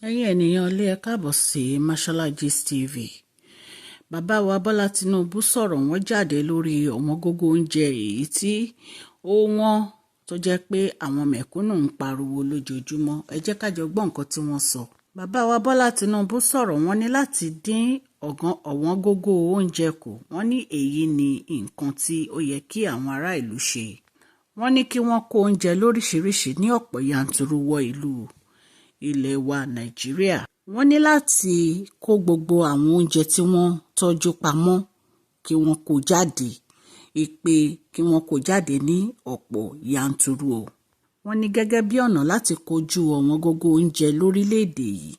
Ẹ̀yin ènìyàn ilé, ẹ káàbọ̀ sí Mashola Gist TV. Bàbá wa Bọ́lá Tinubu sọ̀rọ̀, wọ́n jáde lórí ọ̀wọ́ngógó oúnjẹ èyí tí ó wọ́n, tó jẹ́ pé àwọn mẹ̀kúnnù ń pariwo lójoojúmọ́. Ẹ jẹ́ ká jọ gbọ́ nǹkan tí wọ́n sọ. Bàbá wa Bọ́lá Tinubu sọ̀rọ̀, wọ́n ní láti dín ọ̀wọ́ngógó oúnjẹ kù, wọ́n ní èyí ni nǹkan tí ó yẹ kí àwọn ará ìlú ṣe. Wọ́n ní kí wọ́n kó oúnjẹ lóríṣiríṣi ní ọ̀pọ̀ yanturu wọ ìlú ilẹ̀ wa Nàìjíríà. Wọ́n ní láti kó gbogbo àwọn oúnjẹ tí wọ́n tọ́jú pamọ́, kí wọ́n kó jáde, ìpè kí wọ́n kó jáde ní ọ̀pọ̀ yanturu o. Wọ́n ní gẹ́gẹ́ bí ọ̀nà láti kojú ọ̀wọ́ngógó oúnjẹ lórílẹ̀‐èdè yìí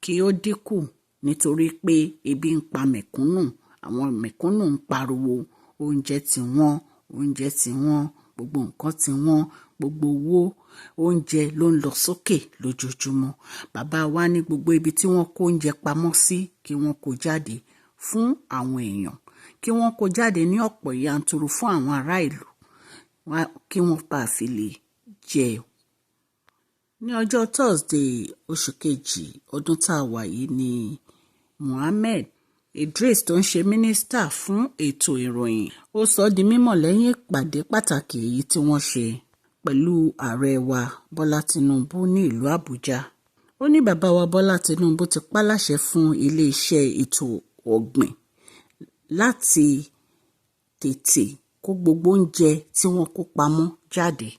kí ó dínkù, nítorí pé ebi ń pa mẹ̀kúnnù. Àwọn mẹ̀kúnnù ń pariwo oúnjẹ tí wọ́n, oúnjẹ tí wọ́n, gbogbo nǹkan tí wọ́n, gbogbo owó oúnjẹ ló ń lọ sókè lójoojúmọ́. Bàbá wa ní gbogbo ibi tí wọ́n kó oúnjẹ pamọ́ sí, kí wọ́n kó jáde fún àwọn èèyàn, kí wọ́n kó jáde ní ọ̀pọ̀ yanturu fún àwọn ará ìlú, kí wọ́n bá fi lè jẹ. Ní ọjọ́ Thursday, oṣù kejì ọdún tá a wà yìí, ní Mohammed Idris, tó ń ṣe mínísítà fún ètò ìròyìn, ó sọ ọ́ di mímọ̀ lẹ́yìn ìpàdé pàtàkì èyí tí wọ́n ṣe pẹ̀lú ààrẹ wa Bọ́lá Tinubu ní ìlú Àbújá. Ó ní bàbá wa Bọ́lá Tinubu ti pàláṣẹ fún iléeṣẹ́ ètò ọ̀gbìn láti tètè kó gbogbo oúnjẹ tí wọ́n kó pamọ́ jáde.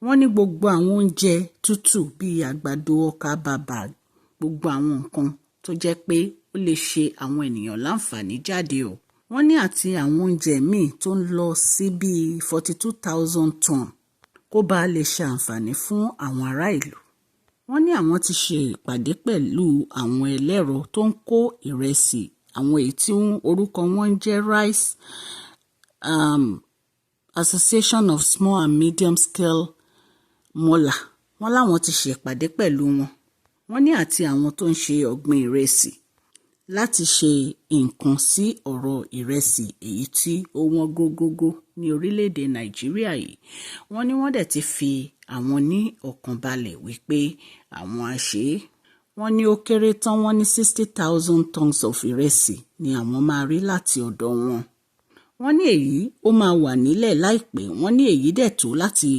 Wọ́n ní gbogbo àwọn oúnjẹ tútù bíi àgbàdo, ọkà bàbà, gbogbo àwọn nǹkan tó jẹ́ pé ó lè ṣe àwọn ènìyàn láǹfààní jáde o. Wọ́n ní àti àwọn oúnjẹ míì tó ń lọ sí bíi 42,000 ton, kó bàa lè ṣe àǹfààní fún àwọn ará ìlú. Wọ́n ní àwọn ti ṣe ìpàdé pẹ̀lú àwọn ẹlẹ́rọ tó ń kó ìrẹsì, àwọn èyí tí orúkọ wọn ń jẹ́ Rice Association of Small and Medium Scale Miller. Wọ́n láwọn ti ṣe ìpàdé pẹ̀lú wọn. Wọ́n ní àti àwọn tó ń ṣe ọ̀gbìn ìrẹsì láti ṣe nǹkan sí ọ̀rọ̀ ìrẹsì èyí tí ó wọ́n gógógó ní orílẹ̀-èdè Nàìjíríà yìí. Wọ́n ní wọ́n dẹ̀ ti fi àwọn ní ọkàn balẹ̀ wípé àwọn á ṣe é. Wọ́n ní ó kéré tán, wọ́n ní 60,000 tons of ìrẹsì ni àwọn máa rí láti ọ̀dọ̀ wọn. Wọ́n ní èyí ó máa wà nílẹ̀ láìpẹ́. Wọ́n ní èyí dẹ̀ tó láti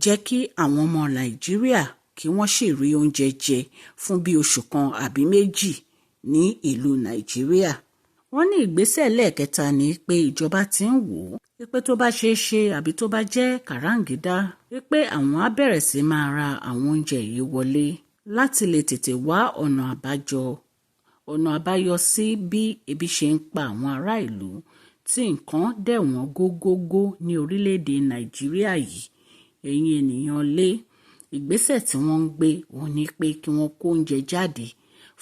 jẹ́ kí àwọn ọmọ Nàìjíríà kí wọ́n sì rí oúnjẹ jẹ fún bí oṣù kan àbí 2 ní ìlú Nàìjíríà. Wọ́n ní ìgbésẹ̀ lẹ́ẹ̀kẹta ni pé ìjọba ti ń wò ó pé tó bá ṣeé ṣe àbí tó bá jẹ́ kàráǹgídá, wípé àwọn á bẹ̀rẹ̀ sí máa ra àwọn oúnjẹ yìí wọlé láti lè tètè wá ọ̀nà àbáyọ sí bí ebi ṣe ń pa àwọn ará ìlú, tí nǹkan dẹ̀ wọ́n gógógó ní orílẹ̀-èdè Nàìjíríà yìí. Ẹ̀yin ènìyàn lé, ìgbésẹ̀ tí wọ́n ń gbé òun ni pé kí wọ́n kó oúnjẹ jáde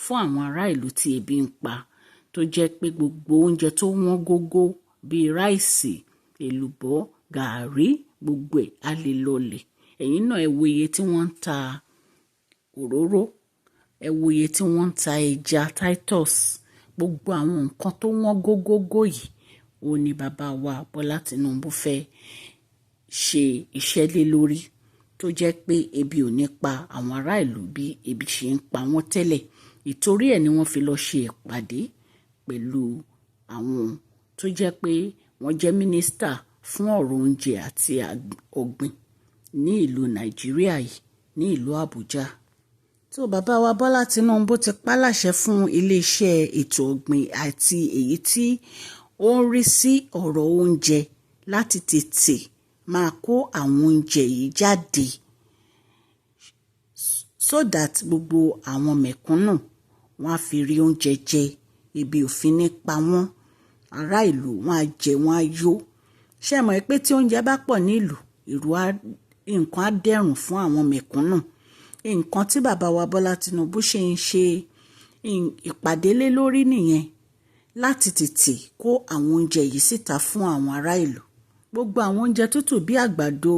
fún àwọn ará ìlú tí ebi ń pa, tó jẹ́ pé gbogbo oúnjẹ tó wọ́n gógó bíi rice, èlùbọ́, gàárì, gbogbo ẹ̀ á lè lọlẹ̀. Ẹ̀yin náà, ẹ wo iye tí wọ́n ń ta òróró, ẹ wo iye tí wọ́n ń ta ẹja Titus, gbogbo àwọn nǹkan tó wọ́n gógógó yìí, òun ni bàbá wa Bọ́lá Tinubu fẹ́ ṣe iṣẹ́ lé lórí, tó jẹ́ pé ebi ò ní pa àwọn ará ìlú bí ebi ṣe ń pa wọ́n tẹ́lẹ̀. Ìtorí ẹ̀ ni wọ́n fi lọ ṣe ìpàdé pẹ̀lú àwọn tó jẹ́ pé wọ́n jẹ́ mínísítà fún ọ̀rọ̀ oúnjẹ àti ọ̀gbìn ní ìlú Nàìjíríà yìí, ní ìlú Àbújá. Tó bàbá wa Bọ́lá Tinubu ti pàláṣẹ fún iléeṣẹ́ ètò ọ̀gbìn àti èyí tí ó ń rí sí ọ̀rọ̀ oúnjẹ láti tètè máa kó àwọn oúnjẹ yìí jáde, so that gbogbo àwọn mẹ̀kúnnù wọ́n á fi rí oúnjẹ jẹ, ebi ò fi ní pa wọ́n, ará ìlú wọ́n á jẹ, wọ́n á yó. Ṣé ẹ mọ̀ pé tí oúnjẹ bá pọ̀ nílùú, ìlú nǹkan á dẹ̀rùn fún àwọn mẹ̀kúnnù? Nǹkan tí bàbá wa Bọ́lá Tinubu ṣe ń ṣe ìpàdé lé lórí nìyẹn, láti tètè kó àwọn oúnjẹ yìí síta fún àwọn ará ìlú. Gbogbo àwọn oúnjẹ tútù bíi àgbàdo,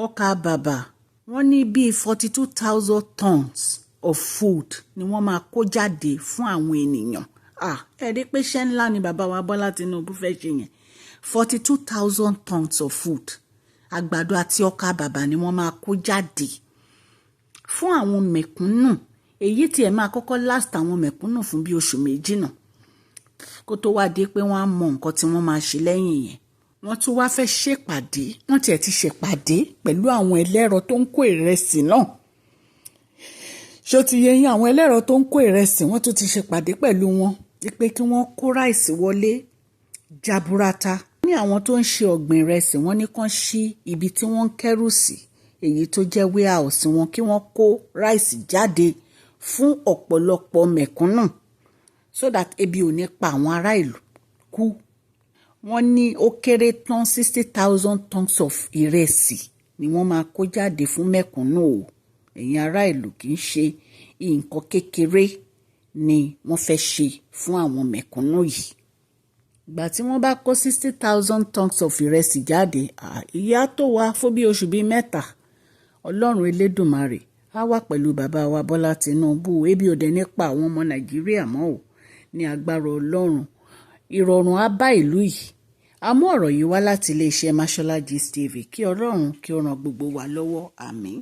ọkà bàbà, wọ́n ní bíi 42,000 tons of food ni wọ́n máa kó jáde fún àwọn ènìyàn. Ah, ẹ rí pé iṣẹ́ ńlá ni bàbá wa Bọ́lá Tinubu fẹ́ ṣe yẹn. 42,000 tons of food, àgbàdo àti ọkà bàbà ni wọ́n máa kó jáde. Fún àwọn mẹ̀kúnnù, èyí tí ẹ máa kọ́kọ́ last àwọn mẹ̀kúnnù fún bí oṣù 2 náà, kó tó wá dé pé wọ́n á mọ nǹkan tí wọ́n máa ṣe lẹ́yìn yẹn. Wọ́n tún wá fẹ́ ṣèpàdé, wọ́n tiẹ̀ ti ṣèpàdé pẹ̀lú àwọn ẹlẹ́rọ tó ń kó ìrẹsì náà. Ṣó ti yé yín? Àwọn ẹlẹ́rọ tó ń kó ìrẹsì, wọ́n tún ti ṣèpàdé pẹ̀lú wọn pé kí wọ́n kó rice wọlé jaburata. Ní àwọn tó ń ṣe ọ̀gbìn ìrẹsì, wọ́n ní kán ṣí ibi tí wọ́n ń kẹ́rù sí, èyí tó jẹ́ warehouse wọn, kí wọ́n kó rice jáde fún ọ̀pọ̀lọpọ̀ mẹ̀kúnnù, so that ebi ò ní pa àwọn ará ìlú kú. Wọ́n ní ó kéré tán, 60,000 tons of ìrẹsì ni wọ́n máa kó jáde fún mẹ̀kúnnù o. Ẹ̀yin ará ìlú, kì í ṣe nǹkan kékeré ni wọ́n fẹ́ ṣe fún àwọn mẹ̀kúnnù yìí. Ìgbà tí wọ́n bá kó 60,000 tons of ìrẹsì jáde, ìyà tó wá fún bí oṣù bíi 3. Ọlọ́run Elédùmarè á wà pẹ̀lú bàbá wa Bọ́lá Tinubu. Ebi ò dẹ̀ ní pa àwọn ọmọ Nàìjíríà mọ́ o. Ní agbára Ọlọ́run, ìrọ̀rùn á bá ìlú yìí. A mú ọ̀rọ̀ yìí wá láti iléeṣẹ́ Mashola Gist TV. Kí Ọlọ́run kí ó ran gbogbo wa lọ́wọ́. Àmín.